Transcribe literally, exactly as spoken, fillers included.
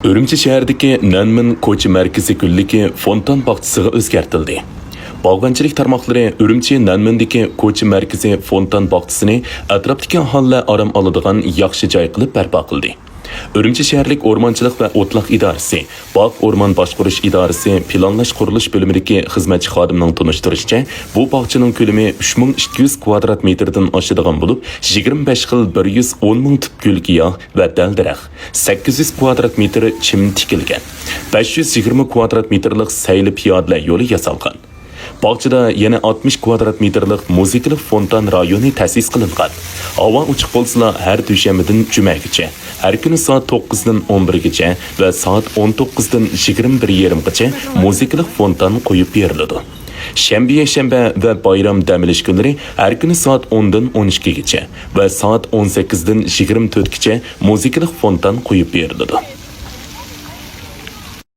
ئۈرۈمچى شەھىرىدىكى نەنمىن كوچا مەركىزى گۈللۈكى فونتان باغچىسىغا ئۆزگەرتىلدى. باغۋەنچىلىك تارماقلىرى ئۈرۈمچى نەنمىندىكى كوچا مەركىزى فونتان باغچىسىنى ئەتراپتىكى ئاھالىلەر ئارام ئالىدىغان ياخشى جاي قىلىپ بەرپا قىلدى. ئۈرۈمچى شەھەرلىك ئورمانچىلىق ۋە ئوتلاق ئىدارىسى، باغ ئورمان باشقۇرۇش ئىدارىسى پىلانلاش قۇرۇلۇش بۆلۈمىدىكى خىزمەتچى خادىمنىڭ تونۇشتۇرۇشىچە، بۇ باغچىنىڭ كۆلىمى ئۈچ مىڭ ئىككى يۈز كۋادرات مېتىردىن ئاشىدىغان بولۇپ، يىگىرمە بەش خىل بىر يۈز ئون مىڭ تۈپ گۈل گىياھ ۋە دەل-دەرەخ، سەككىز يۈز كۋادرات مېتىر چىم تىكىلگەن، بەش يۈز يىگىرمە كۋادرات مېتىرلىق سەيلە پىيادىلەر يولى ياسالغان. باغچىدا يەنە ئاتمىش كۋادرات مېتىرلىق مۇزىكىلىق فونتان رايونى تەسىس قىلىنغان. ھاۋا ئوچۇق بولسىلا، ھەر دۈشەنبىدىن جۈمەگىچە، ھەر كۈنى سائەت توققۇزدىن ئون بىرگىچە ۋە سائەت ئون توققۇزدىن يىگىرمە بىر يېرىمغىچە مۇزىكىلىق فونتان قويۇپ بېرىلىدۇ. شەنبە، يەكشەنبە ۋە بايرام دەم ئېلىش كۈنلىرى ھەر كۈنى سائەت ئوندىن ئون ئىككىگىچە ۋە سائەت ئون سەككىزدىن يىگىرمە تۆتكىچە مۇزىكىلىق فونتان قويۇپ بېرىلىدۇ.